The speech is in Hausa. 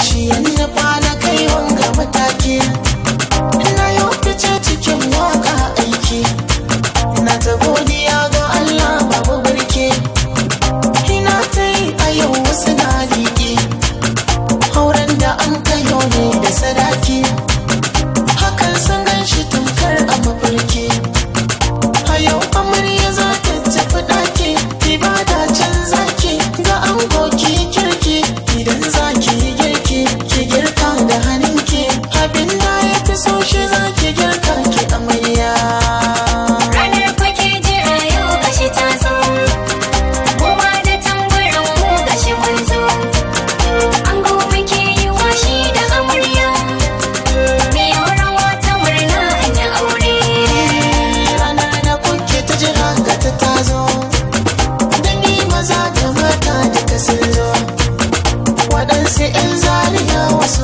Shi yanzu na kai wanga mataki. Na yau fice cikin waka aiki. Na ta godiya ga Allah babu birki. Ina ta yi a yau wasu na liƙi. Auren da an kayo ne da sadaki. Hakan sun gan shi tamkar a mafarki. A yau amarya za ta tafi ɗaki. Ibada can zaki ga ango ki kirki. Idan za ki yi girki, ki girka da hannunki. Abin da ya fi so shi za ki girka ki amarya. Ranar kwake jira yau gashi ta zo, goma da tamburan mu gashi mun zo. Ango muke yi washi da amarya, miyo rawa ta murna an yi aure. Ranar da kuke ta jira ga ta tazo. Dangi maza da mata duka sun zo. Waɗansu 'yan zariya wasu